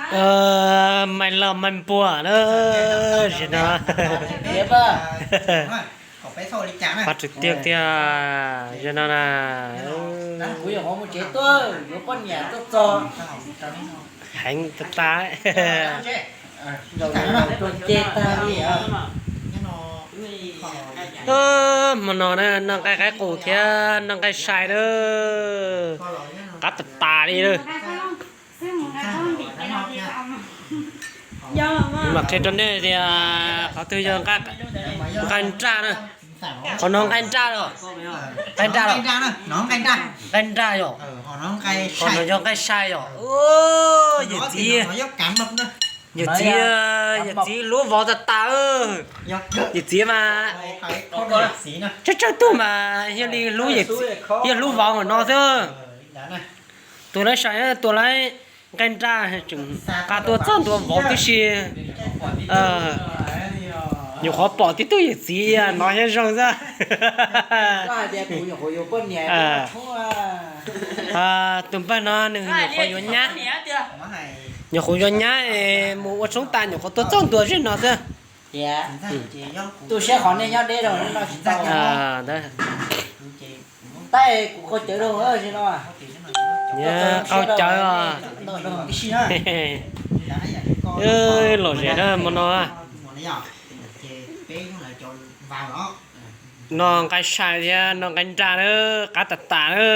Maij loj maij npuas na, zim no. Qhov tiag tiag, zim no na. Heev tas tas. Hmo no na, noj nqaij qaib qus thiab noj nqaij sai na. Qab tas tas li na. Kuv mam qhia rau nej tias qhov twg yog nqaij nraj na. Qhov no nqaij nraj los? Nqaij nraj los? Nqaij nraj yom. Qhov no yog nqaij sai yom. Yawm txiv, yawm txiv, yawm txiv lub vauv tas tas. Yawm txiv mas tsawg tsawg tug mas yog li hlub, yog hlub vauv no xwb. Tus lawv sai, tus lawv nqaij nraj tseem nqa tuaj txog ntua vauv tib si. Nyuam qhuav pom tib tug yawm txiv no thiab zoo xwb. Tus npawg no nws nyuam qhuav yuav nyab, nyuam qhuav yuav nyab es mus ua tshoob tas nyuam qhuav tuaj txog ntua zim no xwb. Tu siab qhov nej nyob deb rau no tsis tau. Tab kuv qaug cawv rau no. Qaug cawv os. Lom zem na hmo no. Noj nqaij sai thiab noj nqaij nraj na, qab tas tas na.